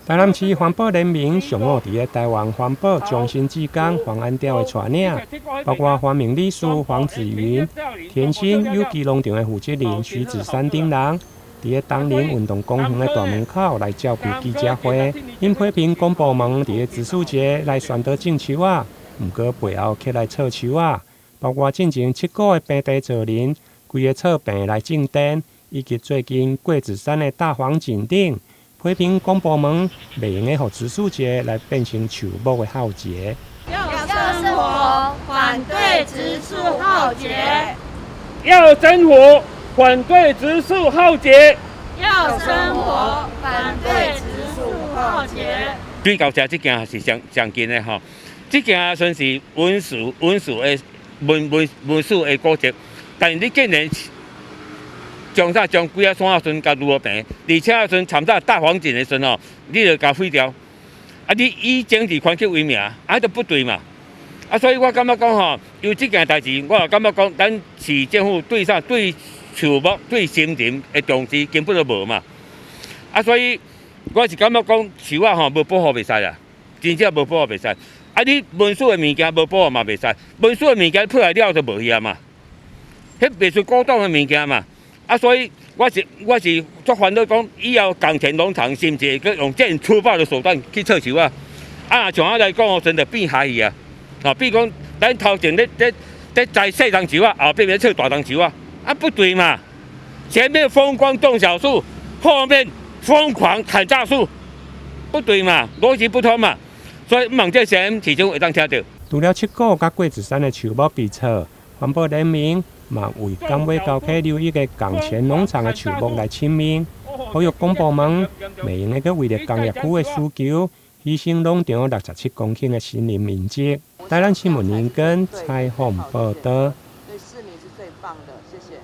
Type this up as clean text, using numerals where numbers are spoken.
台南市環保聯盟上午佇咧台灣環保終身志工黃安雕的帶領，包括環民理事黃子雲、田心有機農場的負責人徐子珊等人，佇咧東寧運動公園的大門口來召開記者會，𪜶批評公部門佇咧植樹節來宣導種樹仔，毋過背後卻來鍥樹仔，包括進前七股的平地造林，規个錯坪來種電，以及最近桂子山的大黃井頂。批評公部門袂用得予植樹節來變成樹木的浩劫。要生活，反對植樹浩劫。要生活，反對植樹浩劫。要生活，反對植樹浩劫。水溝車這件是上上近的吼，這件算是文史文史的文文文史的古蹟，但是你竟然將啥將幾仔山仔蓀共擼予平，而且陣參早大黃井的時陣吼，你就共毀掉，啊！你以政治權力為名，啊，就不對嘛！啊，所以我感覺講吼，有這件代誌，我也感覺講，咱市政府對啥對樹木、對森林的重視根本就無嘛！啊，所以我是感覺講樹仔吼無保護袂使啦，真正無保護袂使。啊，你文史的物件無保護嘛袂使，文史的物件破來了就無去啊嘛，彼袂是古董的物件嘛。啊，所以我是足煩惱講，以後港田農場甚至會閣用這樣粗暴的手段去鍥樹仔。啊，像我來講哦，真就變害去啊！啊，比如講，咱頭前咧咧咧栽細樁樹仔，後壁咧鍥大樁樹仔，啊不對嘛！前面風光種小樹，後面瘋狂砍大樹，不對嘛，邏輯不通嘛。所以毋望這聲市長會當聽著。除了七股佮桂子山的樹木被鍥，環保聯盟嘛為港尾溝溪流域的港前農場的樹木來請命，呼籲公部門袂用得閣為著工業區的需求，犧牲農場67公頃的森林面積。台南新聞林根採訪報導。對市民是最棒的，謝謝。